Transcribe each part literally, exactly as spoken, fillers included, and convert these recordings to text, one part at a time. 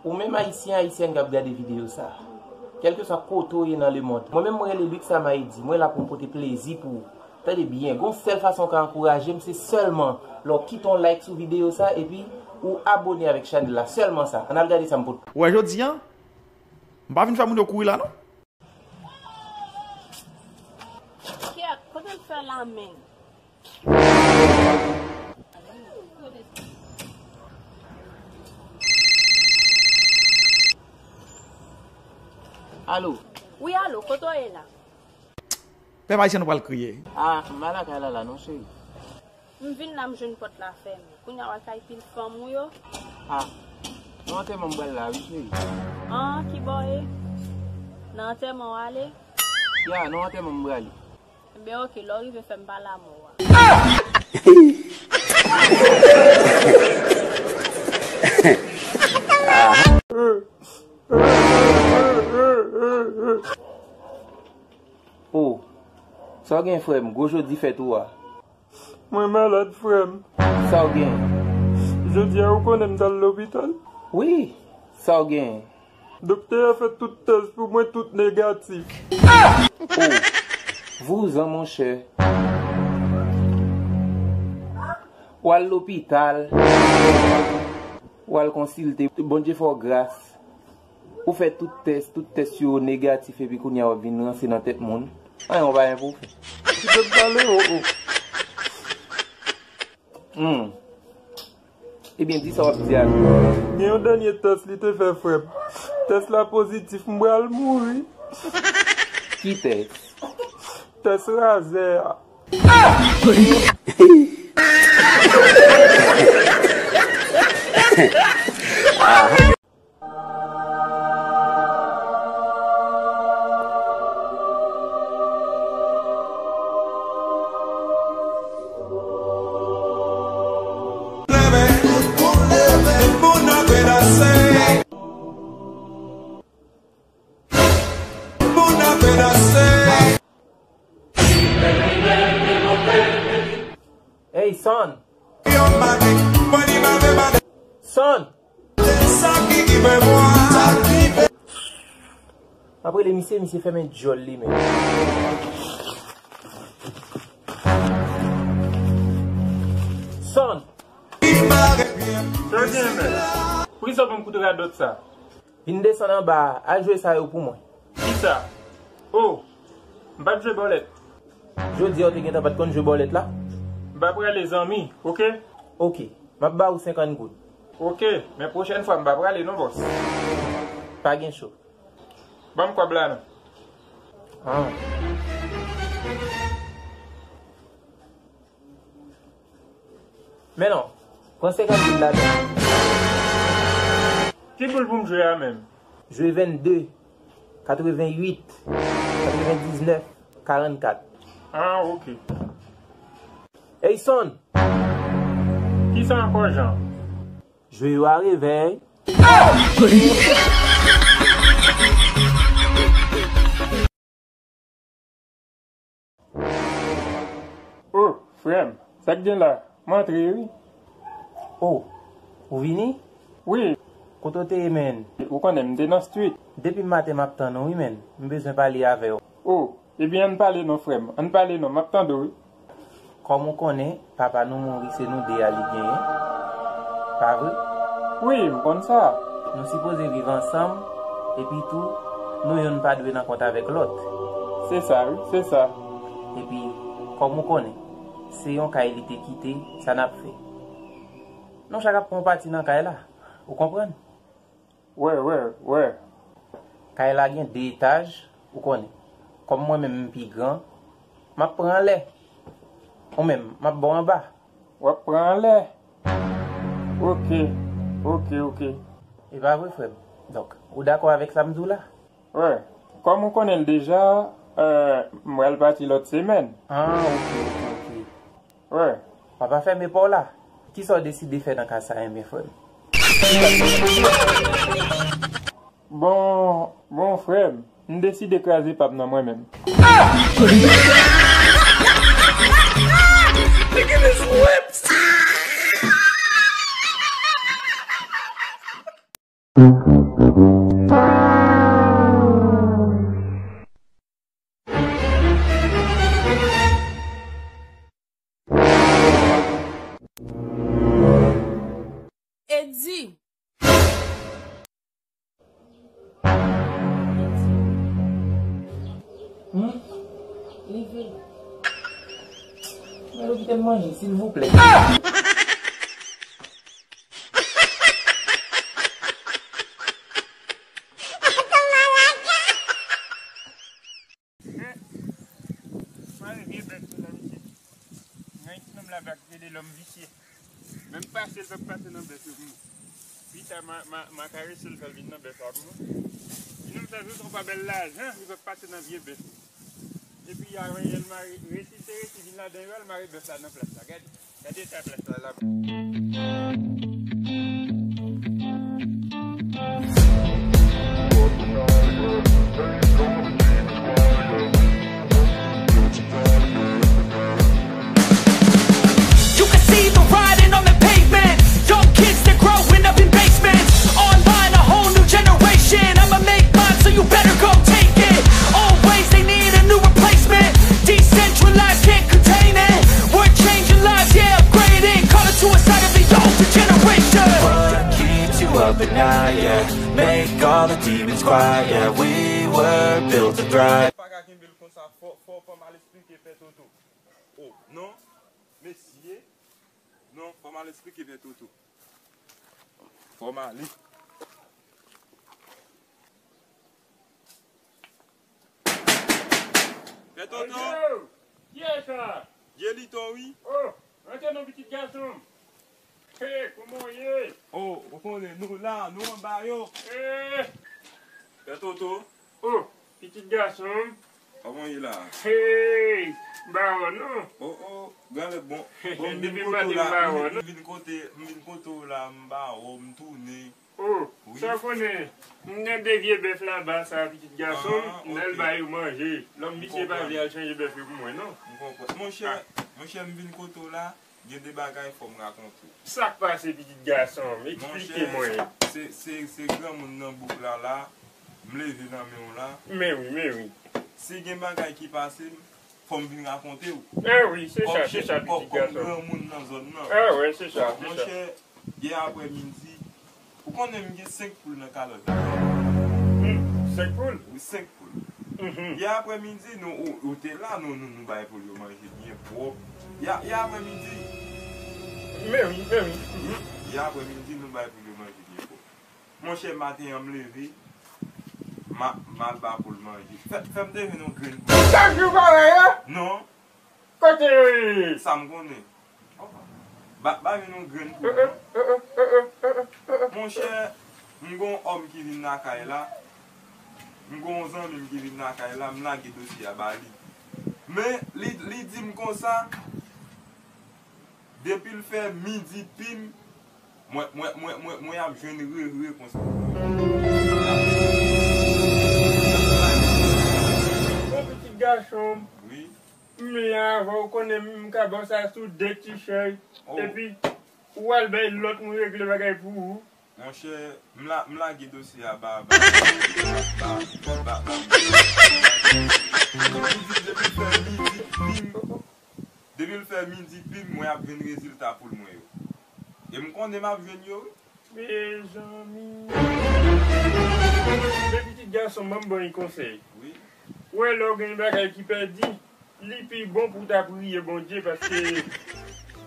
Ou menm Ayisyen, Ayisyèn k ap gade videyo sa, kèlkeswa kote w ye nan lemonn, mwen menm mwen rele Luxama Eddy, mwen la pou m pote plezi pou ou. Tande byen, gon sèl fason w ka ankouraje m, se sèlman lè w kite yon like sou videyo sa, epi ou abone avèk chanèl la, sèlman sa. Ann al gade sa m pote. Ou wè jodi a, m pa vin fè moun yo kouri la non. Kèt, kote l fè la menm? Alo. Wi, alo, kote w ye la? Pèp ayisyen nou pral kriye. Ah, m pa lakay la la non, cheri. M vin la, m jwenn pòt la fèmen. Kounye a w al kay pil fanm ou yo? Ah, nan antèman m pral la wi, cheri. Ah, ki bò w ye? Nan antèman w ale? Ya, nan antèman m prale. Enben, oke, lè w rive fè m pale a mò w a. Oh, sa w gen, frè m? Gwo jodi fèt ou a. Mwen malad, frè m. Sa w gen? Jodi a, ou konnen m t al lopital? Wi, sa w gen? Doktè a fè tout tès pou mwen, tout negatif. Oh, vouzan, monchè. W al lopital, w al konsilte, Bondye fè w gras. Ou fè tout tès, tout tès yo negatif, epi kounye a w ap vin ranse nan tèt moun. Anyen w pa gen pou w fè. Ki tèt pale, oh, oh. Hmm. Ebyen, di sa w ap di a nou. Gen yon dènye tès li te fè, frè m. Tès la pozitif, m pral mouri. Ki tès? Tès razè a. Ey, Son! Son! M ap rele misye, misye fèmen djòl li menm. Son! Sa w gen, men? Poukisa w ban m kout radòt sa? Vin desann anba a, al jwe sa yo pou mwen. Kisa? Oh, m p ap jwe bòlèt. Jodi a w te gentan pa t konn jwe bòlèt la? M pa prale, zanmi, oke? Oke, m ap ba ou senkant goud. Oke, men pwochèn fwa m pa prale non, bòs. Pa gen cho. Ban m kòb la non. Ah. Men non, pran senkant goud ladan. Ki boul pou m jwe a menm? Jwe vennde, katrevennuit, katrevendiznèf, karannkat. Ah, oke. Ey, Son! Kisa ankò, Jan? Jwe yo a revè. Oh, frè m, sa k gen la? M antre, wi. Oh, ou vini? Wi. Kote w te ye, menn? Ou konnen, m te nan street. Depi maten m ap tann ou, wi, menn. M bezwen pale avè w. Oh, ebyen, ann pale non, frè m. Ann pale non, m ap tande w, wi. Kòm ou konnen, papa nou mouri, se nou de a li genyen. Pa vre? Wi, m konn sa. Nou sipoze viv ansanm, epi tou, nou youn pa dwe nan kont avèk lòt. Se sa, wi, se sa. Epi, kòm ou konnen, se yon kay li te kite, sa n ap fè? Nou chak ap pran yon pati nan kay la, ou konprann? Wè, wè, wè. Kay la gen de etaj, ou konnen. Kòm mwen menm m pi gran, m ap pran anlè. Ou menm, m ap ba w anba. W ap pran anlè? Oke, oke, oke. E pa vre, frè m? Donk, ou dakò avèk sa m di w la? Wè, kòm ou konnen l deja, euh, m pral pati lòt semèn. Ah, oke, oke, oke. Wè. Papa fèmen pa w la. Kisa w deside fè nan ka sa a, enben, frè m? Bon, bon, frè m, m deside kraze pa m nan mwen menm. Eddy. Hmm? Leve. Mwen kite m manje, silvouplè. Mare vye bèf sou la, mesye. Nan ti nonm la bak rele lòm visye. Menm pase, l pap pase nan bèf yo pou mwen. Pita, ma, ma, ma karese l, fè l vin nan bèf la pou mwen. Ti nonm sa, se yon pa bèl lajan, li pap pase nan vye bèf yo. Epi, a, Ariel mare, resi, se resi, vin ladan yo, al mare bèf la nan plas la. Gade. Gade sa plas la la. You can see the writing on the pavement. Young kids, they're growing up in basements. Online, a whole new generation. I'ma make mine, so you better go take it. Old ways, they need a new replacement. Decentralized, can't contain it. We're changing lives, yeah, upgrading. Call it suicide of the older generation. What keeps you up at night, yeah. Make all the demons quiet, yeah. We were built to thrive. Pa ka kenbe l konsa, fò, fò, fò m al eksplike Pè Toto. Oh, non, mesye. Non, fò m al eksplike Pè Toto. Fò m ale. Pè Toto! Yo! Kiyès sa? Jeliton, wi. Oh, rantre non, pitit gason m. Hey, kòman w ye? Oh, ou konnen, nou la, nou anba yo. Hey! Pè Toto. Oh, pitit gason m. Kòman w ye la? Hey! M pa wè w non. Oh, oh, granlè, bon. Bon, m vin kote w la, m vin kote, m vin kote w la, m pa wè w, m tounen. Oh, sa w konnen, m gen de vye bèf laba sa, pitit gason m, m al ba yo manje. Lòm misye pa vle al chanje bèf yo pou mwen, non. M konprann. Monchè, monchè, m vin kote w la, gen de bagay fò m rakonte w. Sa k pase, pitit gason m? Eksplike mwen. Monchè, se, se, se granmoun nan bouk la la, m leve nan men w la. Men wi, men wi. Si gen bagay ki pase m, fò m vin rakonte w. Eh wi, se sa, se sa, pitit gason m. Kòm granmoun nan zòn nan. Ah wè, se sa, se sa. Monchè, yè aprè midi, ou konnen m gen senk poul nan kalòt la. Hmm, senk poul? Wi, senk poul. Mhm. Yè aprè midi, nou, ou, ou te la, nou, nou, nou bay poul yo manje byen pwòp. Yè, yè aprè midi. Men wi, men wi. Mhm. Yè aprè midi, nou bay poul yo manje byen pwòp. Monchè, maten an m leve, m a, m al ba poul manje. Fè, fè m te jwenn yon grenn poul. Chak jou parèy, en? Non. Kote yo ye? Sa m konnen. Ba, ba vin yon grenn poul. Monchè, m gon òm ki vin lakay la. M gon zanmi m ki vin lakay la, m lage dosye a ba li. Men, li, li di m konsa, depi l fè midi pim, mwen, mwen, mwen, mwen, mwen ap jwenn rere konsa. Bon, pitit gason m. Wi. M la avè w, konnen m ka ba w sa sou de ti chèy. Oh. Epi, ou al bay lòt moun regle bagay pou ou. Monchè, m la, m lage dosye a ba, ba, ba, ba, ba, ba. Li di depi l fè midi pim, depi l fè midi pim, mwen ap jwenn rezilta poul mwen yo. E m konnen m ap jwenn yo, wi. Mezanmi. Men pitit gason m, ban m ba w yon konsèy. Wi. Ou wè, lè w gen yon bagay ki pèdi, li pi bon pou w ta priye Bondye, paske,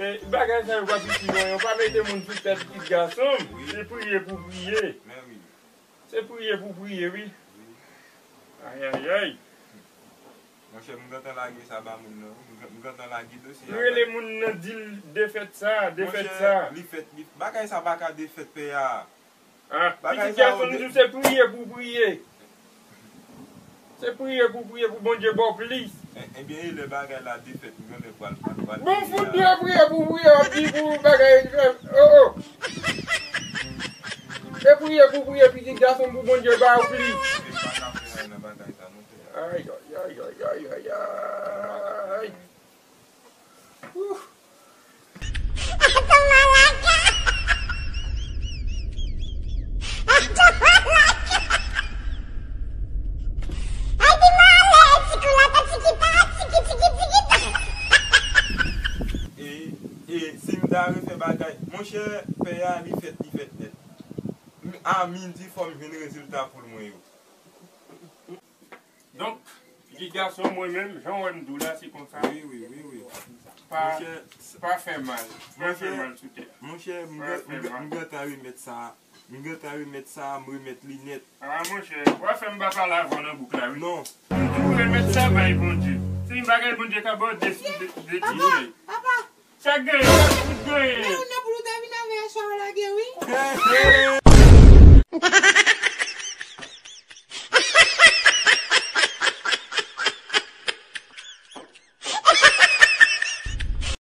eh, bagay sa yo pa piti non, yo pa mete moun sou tèt pitit gason m. Wi. Se priye pou priye. Men wi. Se priye pou priye, wi. Wi. Ayayay. Monchè, m gentan lage sa ba moun nan. M gen-, m gentan lage dosye a. Rele moun nan, di l defèt sa, defèt sa. Monchè, li fèt, li, bagay sa pa ka defèt, pè a. Ah, bagay pitit sa gason m di w se priye pou priye. Se priye pou priye pou Bondye ba w plis. E, ebyen, e lè bagay la defèt, m genlè pral, pral, pral. Bon, fout dwe priye pou priye, w ap di pou bagay, oh, oh. Se priye pou priye, pitit gason m, pou Bondye ba w plis. M pa ka fè anyen nan bagay sa non, pè a. Ay, ay, ay, ay, ay, ay, ay. Ouf. Monchè, pè a, li fèt, li fèt nèt. M- A midi, fò m jwenn rezilta poul mwen yo. Donk, pitit gason, mwen menm, jan w wè m di w la, se konsa. Wi, wi, wi, wi. Pa, monchè, pa fè mal. Pa fè monchè, mal sou tè. Monchè, m Pa gen- fè m gen- mal. M gentan remèt sa. M gentan remèt sa, m remèt li nèt. A, monchè, w a fè m pa pale avè w nan bouk la, wi. Non. Toujou remèt sa bay Bondye. Se yon bagay Bondye ka ba w de sou de, de Papa, papa, sa k genyen, sa k genyen. Men ou nan pou ou ta vin avè a sa w lage, wi.